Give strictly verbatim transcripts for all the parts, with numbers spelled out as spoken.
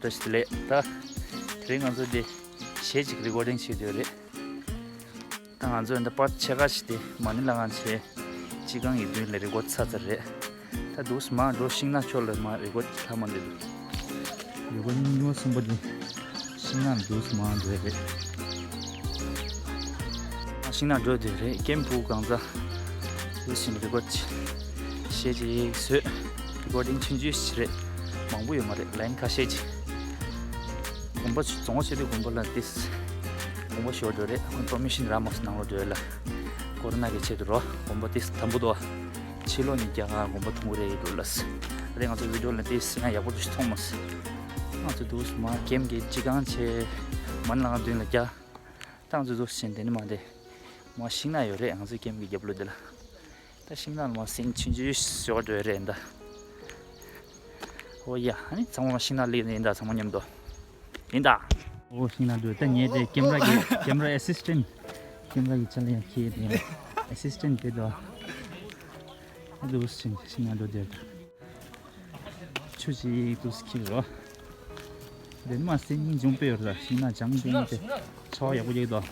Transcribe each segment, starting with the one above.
བཀྲ་ཤིས་བདེ་ལེགས། ད་དེ་རིང་ང་ཚོ་འདི་གཞས་ཅིག་རི་ཀོར་ཌིང་བྱེད་འདོད་རེད། ད་ང་ཚོ་འདི་པར་ཊི་ཕྱེད་ཀ་ཞིག་དེ་མ་ཎི་ལྷ་ཁང་བྱས་སྤྱི་ཁང་གི་མདུན་ལ་རི་ཀོར་ཌི་ཚར་ཚར་རེད། ད་འདུག་སེ་མར་འགྲོ། ཤིང་ནགས་ཕྱོགས་ལ་མར་རི་ཀོར་ཌི་ལྷག་མ་འདུག་རི་ཀོར་ཌིང་གཉིས་པ་གསུམ་པ་འདི་ཤིང་ནགས་འདུག་སེ་མར་འགྲོ་ཡ་རེད། ཤིང་ནགས་འགྲོ་འདོད་རེད། ཀེམ་ཕུག་གང་ཚ། དེ་བཞིན་རི་ཀོར་ཌི་གཞས་ཅིག་བཟོས། རི་ཀོར་ཌིང་ཆུང་ཆུང་ཞིག་རེད། མང་པོ་ཡོད་མ་རེད། ལན་ཁ་ཤས་ཅིག་དགོན་པ་རྫོང་བ་ཆེ་དུས་དགོན་པ་ལ་ཏིས་དགོན་པ་ཤོར་འགྲོ་རེད། ཁོང་པར་མི་ཤིན་རག་མ་སོང་ནང་ལོགས་འགྲོ་ཡ་ལ། ཀོ་རོ་ན་གི་ཆེད་དུ་རོ། དགོན་པ་ཏིས་དམ་པོ་འདུག་ཕྱི་ལོགས་ནས་རྒྱ་གར་དགོན་པ་མཐོང་གི་རེད་འགྲོ་ལ། ཨ་རེ་ང་ཚོ་བི་ཌིའོ་ལ་ཏིས་ཡང་ཡག་པོ་འདུག་ཞིག་མཐོང་མ་སོང་། ང་ཚོ་འདུག་སེ་མར་ཀེམ་གི་སྤྱི་ཁང་བྱས་མ་ཎི་ལྷ་ཁང་མདུན་ལ་རྒྱག་ད་ང་ཚོ་འདུག་སེ་དེ་ནས་མར་དེ་མར་ཤིང་ནགས་ཡོད་རེད། ང་ཚོའི་ཀེམ་གི་རྒྱབ་ལོགས་དེ་ལ། ད་ཤིང་ནགས་ལ་མར་སེང་ཆུང་ཆུང་ཞོག་འགྲོ་ཡ་རེད་ད། ཨོ་ཡ། ཨ་ནི་ཚང་མ་ཤིང་ནགས་སླེབས་ནས་ཡིན་ད། ཚང་མ་མཉམ་དུ་ཡིན་ད། ཨོ་ཤིང་ནགས་འགྲོ་ད། ངས་དེ་ཀེམ་ར་གི་ཀེམ་ར་ཨེ་སིས་ཊེན་ཊི་ཀེམ་ར་གི་ཆ་ལ་ཡང་ཁྱེད་དེ་ཨེ་སིས་ཊེན་ཊི་དེ་དོ། ཨ་འདུག་སེ་ཤིང་ནགས་འགྲོ་དེ། ཆུ་ཞིག་འདུག་སེ་འཁྱིལ་རོ། དེ་མ་སེ་སྙིང་རྗེ་པོ་དཔེ་ཡོད་རེད། ཤིང་ནགས་ལྗང་ལྗང་དེ་ཆར་པ་ཡག་པོ་རྒྱག་གི་འདུག་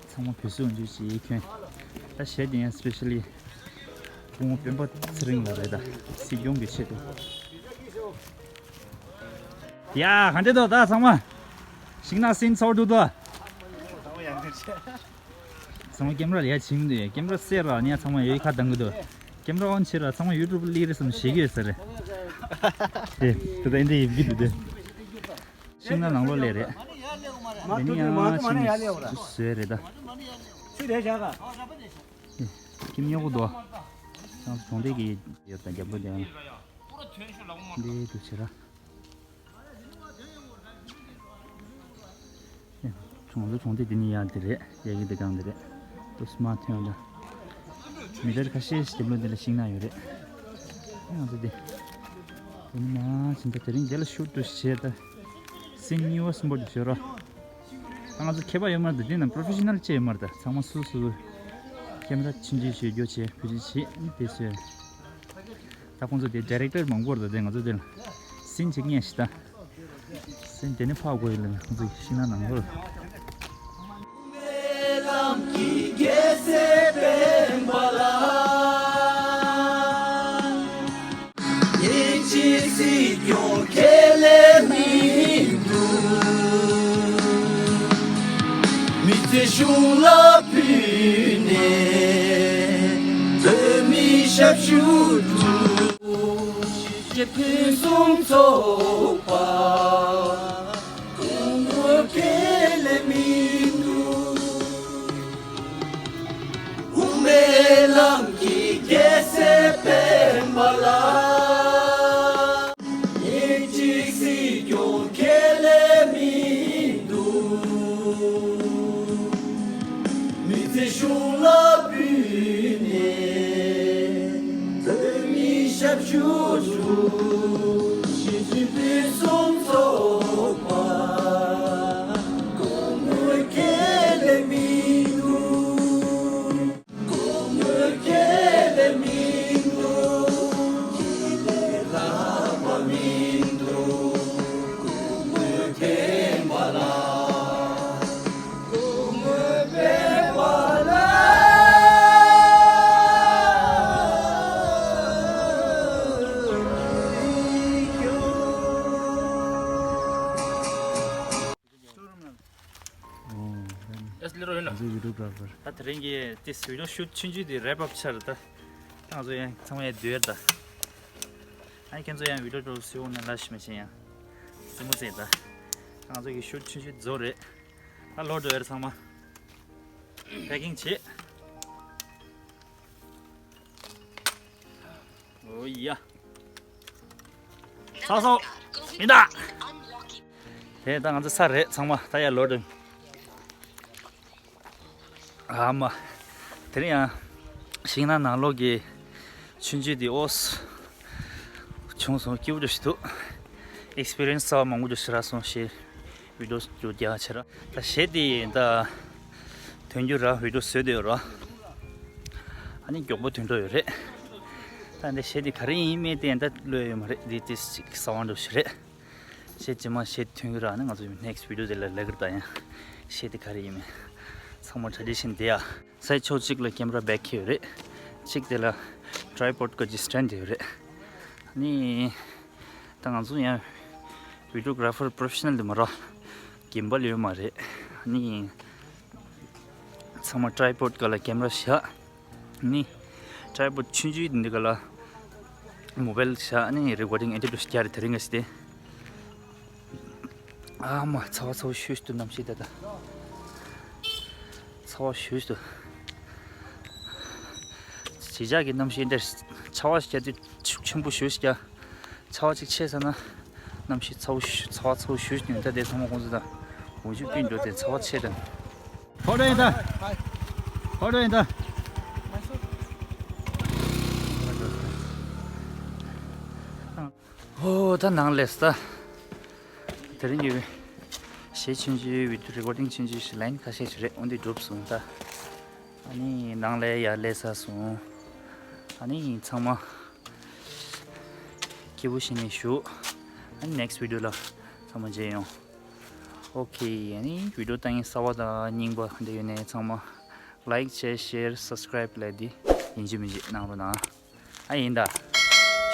ཚང་མ་བོད་སུ་འཇུ་ཅིག་གྱོན། ད་གཞས་དེ་ཡང་སི་པེ་ཤལ་ལི་སྐུ་ངོ་སྤེན་པ་ཚེ་རིང་ལགས་རེད་ད། སྲིད་སྐྱོང་གི་ཆེད་དུ། ཡ། ག་འདྲ་འདུག་ད་ཚང་མ། ཤིང་ནགས་སེང་ཚོར་འདུག་ད། ཚང་མ་ཀེམ་ར་ལ་ཡ་བྱིང་འདུག་ཀེམ་ར་སེར་ར་ནས་ཚང་མ་ཡོད་ཁ་གདངས་གི་འདུག་ཀེམ་ར་ཨོན་བྱེད་ར་ཚང་མ་ཡུ་ཊུབ་སླེབས་རེད་བསམ་ཞེད་ཀྱི་ཡོད་ས་རེད། དེ་ད་ལྟ་འདི་ཡིབ་ཀྱི་འདུག་དེ། ཤིང་ནགས་ནང་ལོགས་སླེབས་རེད། དེ་ནི་ཡང་ཤིང་ནགས་བཟོས་རེད་ད། ཁྱིམ་ཉེ་པོ་འདུག་ང་ཚོ་གྲོང་སྡེ་གི་ཡོད་དང་རྒྱབ་ལོགས་དེ་ཡང་འདི་འདུག་བྱེད་ར། ང་ཚོ་གྲོང་སྡེ་འདི་ནི་ཡང་འདི་རེད། ཡ་གི་འདི་གང་འདི་རེད། ཏོག་ཙམ་མར་ཐོན་ཡོང་ད། མི་ཊར་ཁ་ཤས་ཤིག་རྒྱབ་ལོགས་འདི་ལ་ཤིང་ནགས་ཡོད་རེད། ང་ཚོ་འདི། འདི་ནི་མར་ཕྱིན་ད། དེ་རིང་རྒྱ་ལ་ཤུ་ཊི་བྱས་ད། སེང་གཉིས་པ་གསུམ་པ་འདི་བྱོས་རོགས། ད་ང་ཚོ་མཁས་པ་ཡོད་མ་རེད་ད། འདི་ན་པོ་རོ་ཕེ་ཤ་ནལ་ཅིག་ཡོད་མ་རེད་ད། ཚང་མ་སོ་སོ་ཀེམ་ར་ཆུང་ཆུང་ཞིག་རྒྱུག་བྱས་བུ་ཆུང་བྱས་ནི་དེ་བྱས། ད་ཁོང་ཚོ་དེ་ཌའི་རེག་ཊར་མང་པོ་རེད་ད། དེ་ང་ཚོ་དེ་ལ་སིན་ཅིག་ཉན་ཤི་ད། སིན་དེ་ནི་ཕག་དགོས་ཡོད་ལ་ཁོང་ཚོ་ཤིང་ནགས་ནང་ལོགས་ལ། ངེད་ཅག་སྲིད་སྐྱོང་ཁས་ལེན་མི་འདུག་མི་ཚེ་གཞུང་ལ་ཕུལ་ནས་བོད་མིའི་ཞབས་ཞུ་སྒྲུབ། ཕུན་སུམ་ཚོགས་པ་སྐུ་ངོ་ཁས་ལེན་མི་འདུག་དབུ་མའི་ལམ་གྱི་རྒྱལ་སྲས་སྤེན་པ་ལགས། ངེད་ཅག་སྲིད་སྐྱོང་ཁས་ལེན་མི་འདུག་མི་ཚེ་གཞུང་ལ་ཕུལ་ནས་བོད་མིའི་ཞབས་ཞུ་སྒྲུབ། ཕུན་སུམ་ཚོགས་པ་སྐུ་ངོ་ཁས་ལེན་མི་འདུག་སྐུ་ངོ་ཁས་ལེན་མི་འདུག་ཁས་ལེན་རག་པ་མི་འདུག་སྐུ་ངོ་སྤེན་པ་ལགས། སྐུ་ངོ་སྤེན་པ་ལགས། ཨོ། ཨེ་ལི་རོ་ཡིན་ནོ། ང་ཚོའི་བི་ཌིའོ་གྷ་ར་ཕར། ད་དེ་རིང་གི་དེ་བི་ཌིའོ་ཤུ་ཊི་ཆུང་ཆུང་དེ་རེབ་ཨབ་ཆགས་རེད་ད། ད་ང་ཚོ་ཡང་ཚང་མ་ཡང་སྡོད་ཡར་ད། ཨ་ཁྱེད་ཚོ་ཡང་བི་ཌིའོ་གྲོགས་སུ་འོང་ནས་ལ་ཞིག་མ་བྱེད་ཡང་། རྩེད་མོ་རྩེ་ད། ད་ང་ཚོ་གི་ཤུ་ཊི་ཆུང་ཆུང་རྫོགས་རེད། ད་ལོག་འགྲོ་ཡར་ཚང་མ། པེ་ཀིང་བྱེད། ཨོ་ཡ། ཚ་སོ། མི་ད། དེ་ད་ང་ཚོ་ཚར་རེད་ཚང་མ། ད་ཡར་ལོག་འགྲོ། ཨ་མ། དེ་རིང་ཡང་ཤིང་ནགས་ནང་ལོགས་ཀྱི་ཆུང་ཆུང་དེ་ཨོ་སི་བྱུང་སོང་། སྐྱིད་པོ་འདྲ་ཞིག་འདུག་ཨེག་སི་པི་རི་ཡན་སི་གསར་པ་མང་པོ་འདྲ་ཞིག་རག་སོང་ཞེས་བི་ཌིའོ་རྒྱག་བྱེད་ར། ད་གཞས་དེ་ད་ཐོན་རྒྱུ་ར་བི་ཌིའོ་བཟོས་བསྡད་ཡོད་ར། ཨ་ནི་མགྱོགས་པོ་ཐོན་འགྲོ་ཡོད་རེད། ད་འདི་གཞས་དེ་ག་རེ་ཡིན་མིན་དེ་ཡང་ད་ལོས་ཡོད་མ་རེད། འདི་ཏིས་ཅིག་གསར་པ་འདྲ་ཞིག་རེད། གཞས་རྗེས་མ་གཞས་ཐོན་གྱི་ར། ནི་ང་ཚོ་next video དེ་ལ་ལབ་ཀྱི་རེད། ད་ཡང་གཞས་དེ་ག་རེ་ཡིན་མིན་ཚང་མ་tradition དེ་ཡ། སའི་ཕྱོགས་གཅིག་ལ་camera bag ཡོད་རེད། གཅིག་དེ་ལ་tripod གི་ཅིག་stand ཡོད་རེད། ནི་ད་ང་ཚོ་ཡང་videographer professional དེ་མ་རེད། gimbal ཡོད་མ་རེད། ནི་ཚང་མ་tripod ག་ལ་camera བཞག་ནི་tripod ཆུང་ཆུང་འདི་ག་ལ་mobile བཞག་ནི་recording edit བྱས་རེད། དེ་རིང་ག་ཞིག་དེ། ཨ་མ། ཚ་བ་ཚ་བོ་ཞུ་ཞུ་འདུག་གནམ་གཤིས་ད་ལྟ་ཚ་བ་ཞུ་ཞུ་འདུག་གཞིས་ཆགས་ཀྱི་གནམ་གཤིས་འདིར་ཆར་པ་ཞིག་རྒྱག་དུས་ཆུ་ཆེན་པོ་ཞུ་ཞིག་རྒྱག་ཆར་པ་ཅིག་ཆད་ཚར་ན་གནམ་གཤིས་ཚ་བོ་ཞུ། ཚ་བ་ཚ་བོ་ཞུ་ཞུ་འདུག་ད་དེ་ཚང་མ་ཁོང་ཚོ་ད་འོ་ཆུ་སྤུན་འགྲོ་དེ་ཚ་བ་ཆད་དང་། ཕོ་རོ་ཡིན་ད། ཕོ་རོ་ཡིན་ད། ཨོ་ད་ནང་ལས་ད། དེ་རིང་གི་གཞས་ཆུང་ཆུང་video recording ཆུང་ཆུང་ཞིག་line ཁ་ཤས་ཤིག་རེད། འོན་ཏེ་གྲུབ་སོང་ད། ཨ་ནི་ནང་ལས་ཡར་སླེབས་ཚར་སོང་། ཨ་ནི་ཚང་མ་སྐྱིད་པོ་བྱས་ནས་བཞུགས། ཨ་ནི་next video ལ་ཚང་མ་མཇལ་ཡོང་། ཨོ་ཁེ། ཨ་ནི་video ལྟ་མཁན་གསར་པ་དང་རྙིང་པ་འདི་ཡོད་ནས་ཚང་མ་like བྱས་share subscribe ལབ་དེ་ཡིན་གཅིག་མིན་གཅིག་གནང་རོགས་གནང་། ཨ་ཡིན་ད།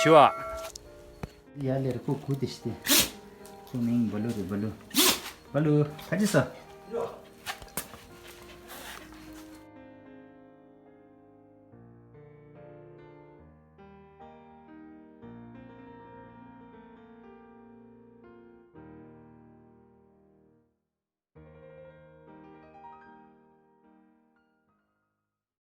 ཞུ་བ། ཡ་ལེར་ཁོ་གུ་དེ་ཤི་དེ། ཁོ་མིང་བ་ལུ་རེད། བ་ལུ། བ་ལུ་ཁ་ཅི་ས།